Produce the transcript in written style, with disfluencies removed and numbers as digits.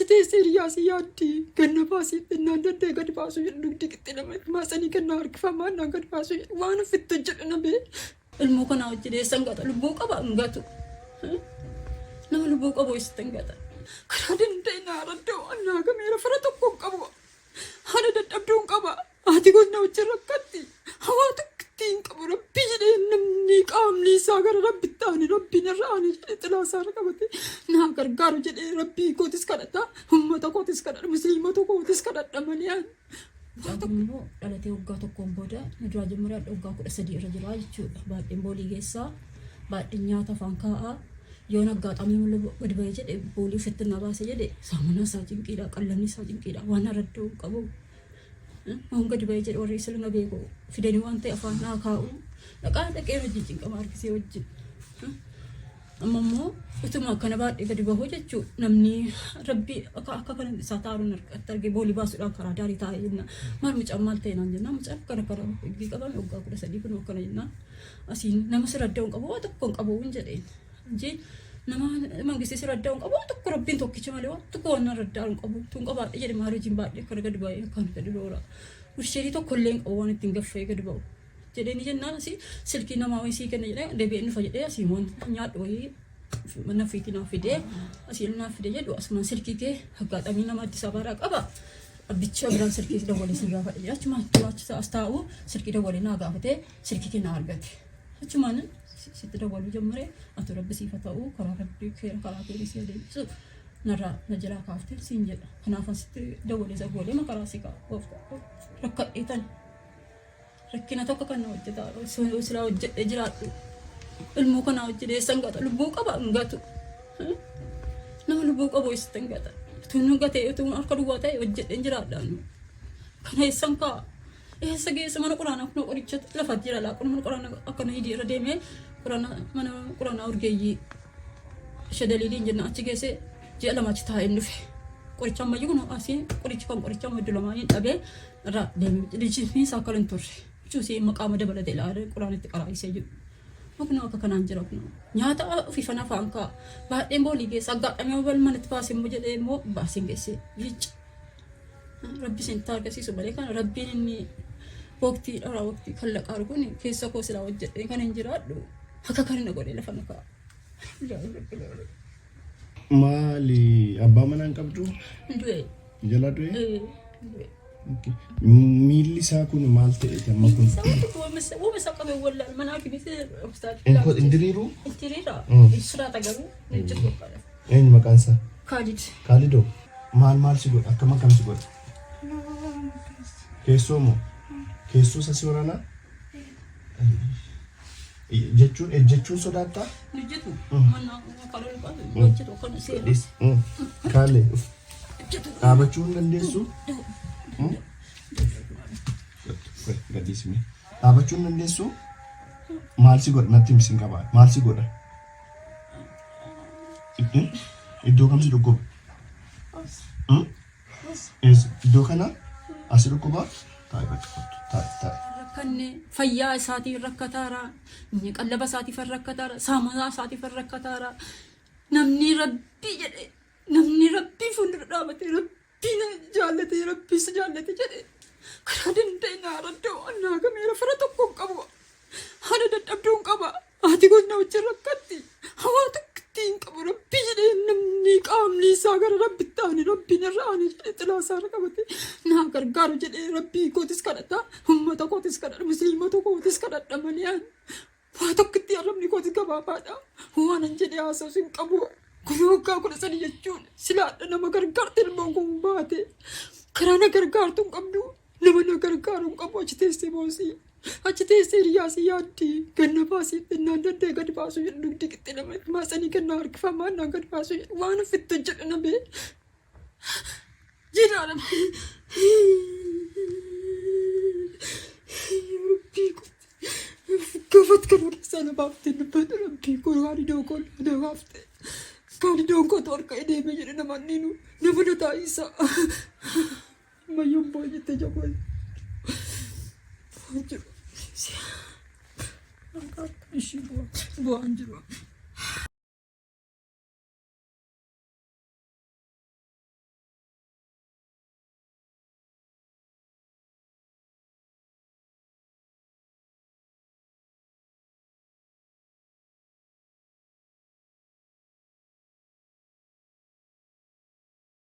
Achi teessee hiriyaa si yaaddi. Ganna baasii xinnaan danda'e gadi baasuu jedhu dugdi qixxee nama maasanii gannaa harkifamaa innaan gadi baasuu jedhu waan ofitti hojjedhu na bee. Ilmoo kanaa wajjin eessan gata? Lubbuu qaba hin gatu. Nama lubbuu qabu eessatti hin gata? Karaa danda'e naa radda'u annaa gameera fira tokko hin qabu. Haadha dadhabduu hin qaba. Haati koos na wajjin rakkatti. Hawaa tokkittii hin qabu. Rabbii jedhee namni qaamni isaa gara rabbitti aane rabbiin irra aane jedhee xilaa isaa irra qabate naa gargaaru jedhee rabbii kootis kadhata. Ummata kootis kadhadha. Musliimota kootis kadhadha malee ani. Mucaan kun immoo dhalatee waggaa tokkoon booda nu duraa jalmaree hadha waggaa 13 irra jira jechuudha. Baadheen boolii geessaa, baadheen nyaata afaan kaa'aa. Yoon aggaaxamii mul'u gadi ba'ee jedhe boolii ofitti na baase jedhe saamunaa isaa cinqiidha, qallamni isaa cinqiidha, waan aradduu hin qabu. Waan gadi ba'ee jedhe warri silma beeku fidanii waan ta'e afaan naa kaa'u. Dhaqaa dhaqee wajjin cinqama harkisee wajjin. Amma immoo utuma akkana baadhee gadi bahuu jechuu namni rabbi akka akka kana isaa taaruun harkatti argee boolii baasuudhaan karaa daarii taa'ee jenna. Maal mucaan maal ta'e naan jennaan mucaan akkana akkana hojii qabame waggaa 13 kun akkana jennaan. Asiin nama si radda'u hin qabu waa tokko hin qabu hin jedheen. Jee nama mangistii si radda'u hin qabu waa tokko rabbiin tokkicha malee waa tokko waan na radda'u hin qabu. Tun qabaadhe jedhe maal hojiin baadhee akkana gadi ba'ee akkana gadi roora. Wirsheerii tokko illee hin qabu waan ittiin gaffee gadi ba'u. Jedheeni jennaan asii silkii namaa wayii sii kenna jedhee deebi'een dhufa jedhee asii waan nyaadhu wayii mana ofiitii naaf fidee asii naaf fide jedhu asumaan silkii kee aggaaxamii nama Addis Ababaadhaa qaba. Abbicha biraan silkii dawwalee si gaafadhe jedhe achumaan achi as taa'u silkii dawwalee naa gaafatee silkii kee naa argate. Achumaan sitti dawwaluu jammare ati rabbi siif haa ta'u karaa rabbi karaa kee si adeemsisu narraa na jalaa kaaftee siin jedha. Kanaaf asitti dawwalee sagoolee makaraa si ka'a gooftaa rakkadhee tani. Rakkina tokko kan na hojjetaa silaa hojjedhee jiraadhu. Ilmoo kanaa wajjin eessan gata? Lubbuu qaba hin gatu. Nama lubbuu qabu eessatti hin gata? Utuu inni gatee utuu harka duwwaa ta'e hojjedheen jiraadha. Kana eessan kaa'a? Eessa geessa mana quraanaa kun qoricha lafa jira laa kun mana quraanaa akkana hidii irra deemee quraana mana quraanaa urgeeyyii shadaliiliin jenna achi geesse ji'a 2 achi taa'een dhufe. Qoricha ammayyuu kun asii qorichi kan qoricha amma iddoo lamaa hin dhabee irraa deeme. Lijisni isaa akka hin turre. Cuusii maqaama dabalate ilaale quraanitti qaraa'isee jiru. Kunoo akka kanaan jira kunoo. Nyaata ofii fana afaan kaa'a. Baadheen boolii geessa aggaadhamee bal manatti baasee immoo jedhee immoo baaseen geessee jecha. Rabbi isin argisiisu malee kana rabbiin inni waqtii dharaa waqtii kan laqaaru kun keessa koo silaa hojjedhee kan hin jiraadhu akka kana na godhee lafa na kaa'a. Maali abbaa manaa hin qabdu? Du'e. Jala du'e? Ee, du'e. Okay. Miilli isaa kun maal ta'e amma kun? Isaa tokko wama isaa qabee wallaal mana hakimiitti hospitaala. Hin diriiru? Diriira. Mm. Siraata garuu hin jiru bakka. Eenyu maqaan isaa? Kaalid. Kaalidoo. Maal maal si godha? Akkam akkam si godha? Keessoo moo? Keessoo isa si waraanaa? Jechuun ejjechuun sodaattaa? Hojjetu. Mana kalol qabu hojjetu akkana seera. Dhis. Kaalee uf Hojjetu. dhaabachuu hin dandeessu? Gadhiisime. Dhaabachuu hin dandeessu? Maal si godha? Natti himi sin qaba. Maal si godha? Iddoo kam si dhukkuba? Eessa? Iddoo kana asi dhukkuba? Taa'i bakka kottu. Taa'i taa'i. Rakkanne fayyaa isaatiin rakkataara, inni qallaba isaatiif rakkataara, saamunaa isaatiif rakkataara. Namni rabbii jedhe, namni rabbii fuuldura dhaabate, rabbii na jaallate, rabbii si jaallate jedhe karaa danda'e naa radda'u naa gameera fira tokko hin qabu. Haadha dadhabduu hin qaba. Haati koos na wajjin rakkatti. Hawaa tokkittii hin qabu. Rabbii jedhee namni qaamni isaa gara rabbitti aane rabbiin irra aane jedhee xilaa isaa irra qabate naa gargaaru jedhee rabbii kootis kadhata. Ummata kootis kadhadha. Musliimota kootis kadhadha malee ani waa tokkittii arrabni kootis gabaabaadha. Waan an jedhee haasa'us hin qabu. Kun waggaa 13 jechuun silaadha nama gargaarte ilmoon kun baate. Karaa na gargaartu hin qabdu. Nama na gargaaru hin qabu achi teessee boosii. Achi teessee hiriyaa si yaaddi. Ganna baasii xinnaan danda'e gadi baasuu jedhu dugdi qixxee nama maasanii gannaa harkifamaa innaan gadi baasuu jedhu waan ofitti hojjedhu na bee. Jedhaa nama. Rabbii koo. Gafat kan keessaa na baaftee dubbatu rabbii koo waan iddoo koo na baafte. Kaan iddoon koo harka deemee jedhe nama niinu nama na taa'isa. Ammayyuu hin boo'in jettee ija koo jiru. Ishii bu'aan jiru.